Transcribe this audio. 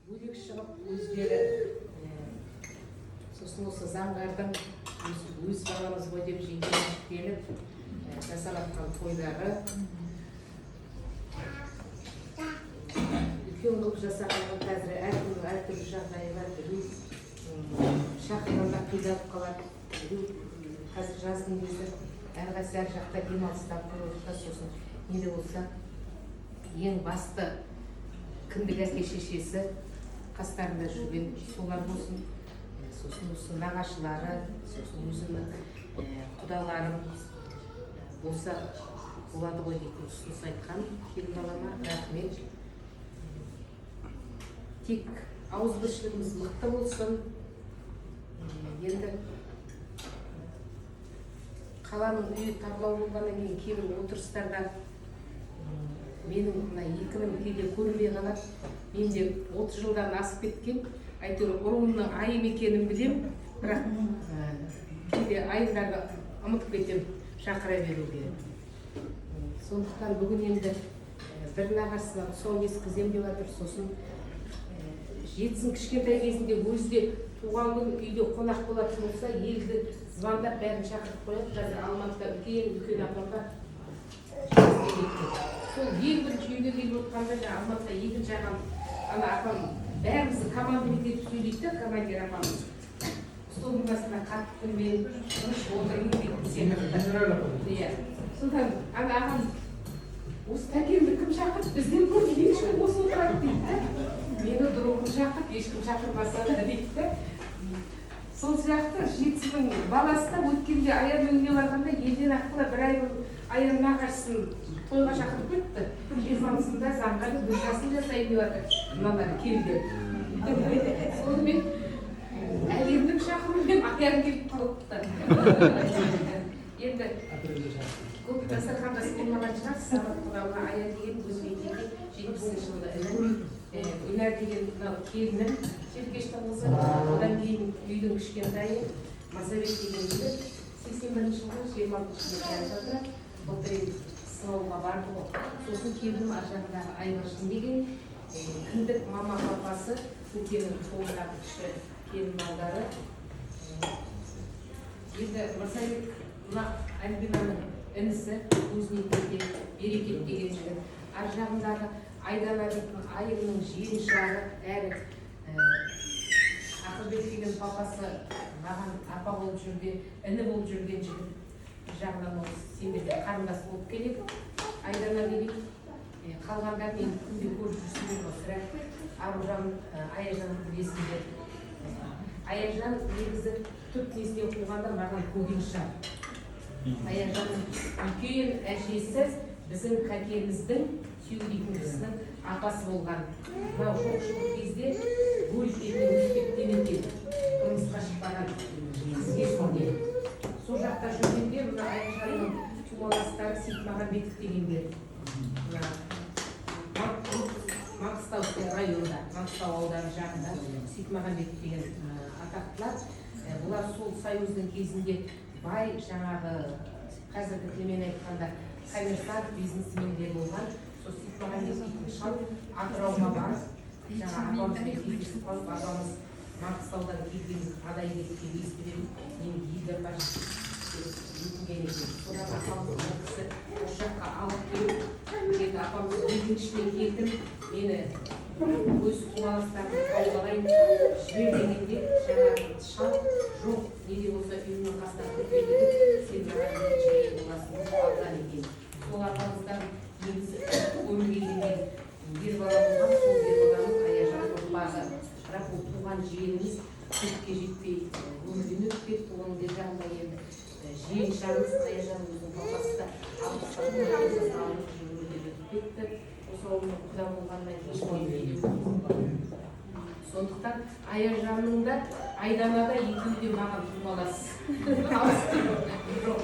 Бөлек шығып өздері, сосын осы Заңғардың өз баламыз ғой деп жеңгеміз келіп, жасап жатқан тойлары үлкен қылып жасағанға қазір әркімнің әртүрлі жағдайы бар. Біреу шақырғанда қиналып қалады, біреу қазір жаздың кезі, әрқайсысы әр жақта демалыста, курортта. Сосын не де болса, ең басты кіндік әке шешесі қастарында жүрген солар болсын. Сосын осы нағашылары, сосын өзімнің құдаларым болса болады ғой дейтін ұсыныс айтқан келін балама рахмет. Тек ауызбіршілігіміз мықты болсын. Енді қаланың үйі тарлау болғаннан кейін кейбір отырыстарда менің мына екі інім кейде көрінбей қалады. Мен де 30 жылдан асып кеткен, әйтеуір руымның айым екенін білемін, бірақ кейде айымдарды ұмытып кетемін шақыра беруге. Сондықтан бүгін енді бір нағашысына тұсау кескіземін деп жатыр. Сосын Жетісін кішкентай кезінде өзі де туған күн үйде қонақ болатын болса, елді звондап, бәрін шақырып қояды. Қазір Алматыда үлкен үлкен апам бар. Сол ең бірінші үйге келіп отқанда, жаңағы Алматыда екінші ағам, ана апам бәрімізді командовать етіп сөйлейді да, командир апамыз столдың басында қатты тілмен тыныш отырыңыз дейтін сияқты, иә. Содан ана ағам: «Осы тәкеңді кім шақырды? Бізден бұрын ешкім осы отырады», — дейді да. «Мені другым шақырды, ешкім шақырмаса да», — дейді да. Сол сияқты Жетісінің баласы да өткенде Аянның үйіне барғанда, елден аққала бір ай бұрын Аян нағашысын тойға шақырып кетті. 20-сында Заңғардың бір жасын жасайын деп жатыр мыналар, кел деп. Сонымен әлемнің шақыруымен Аян келіп қалыпты. Енді көп дастарханда болмаған шығар. Самат құдалға Аян деген өзіме тиген 70-жылғы інім. Гүлнар деген мынау келінім, Желкештің қызы. Одан кейін үйдің кішкентайы Мырзабек деген жігіт, 81-жылғы, 26-жылы Канадада тұрады. Былтыр енді сынауға барды ғой. Сосын келінім ар жағындағы Айбаршын деген, кіндік мама папасы көкенің қолындағы кіші келін балдары. Енді Мырзабек мына Альбинаның інісі, өзіне келген Берекет деген жігіт. Ар жағындағы Айдана дейтін Айымның жиеншағы әрі Ақылбек деген папасы маған апа болып жүрген, іні болып жүрген жігіт. Бір жағынан ол сендерге қарындас болып келеді Айдана деген. Қалғандарын енді күнде көріп жүрсіңдер ғой сірә. Аружан, Аяжанды білесіңдер. Аяжан негізі түп несінен қуғанда маған көген. Аяжанның үлкен әжесі біздің кәкеміздің, сүйеу дейтін кісінің апасы болған. Мынау жоқшылық кезде бөліп бетінен өтіп кеткен екен, тұрмысқа шықпаған қыз кезінде. Сол жақта жүргенде мына Аяжанның тумаластары Сейтмағамбетов дегендер, мына Маңғыстау районында, Маңғыстау ауданы жағында Сейтмағамбетов деген атақтылар. Бұлар сол союздың кезінде бай, жаңағы қазіргі тілмен айтқанда коммерсант, бизнесмендер болған. Сол Сейтмағамбет дейтін шал Атырауға барып, жаңа апамызбен кездесіп қалып, апамыз Маңғыстаудан келген адай деп естіп едім, мені елге апаршы деп өтінген екен. Содан апамыз ол кісі осы жаққа алып келіп, енді апамыз елдің ішіне келтіріп, мені өз тумаластарымды тауып алайын, жібер дегенде, жаңағы шал: «Жоқ, не де болса үйімнің қасына кіріп кел деп, сен маған екінші әйел боласың», — деп алған екен. Сол апамыздан негізі өмірге келген ер бала болған. Сол ер баланың Аяжан ұрпағы. Бірақ ол туған жиеніміз 40-ке жетпей өмірден өтіп кетті. Оның бер жағында енді жиеншамыз Аяжанның өзінің папасы да 60-қа алып өмірден өтіп кетті. Осы ауылдың құда болғаннан кейін, сондықтан Аяжанның да, Айдана да, екеуі де маған тумалас, алыс жоқ.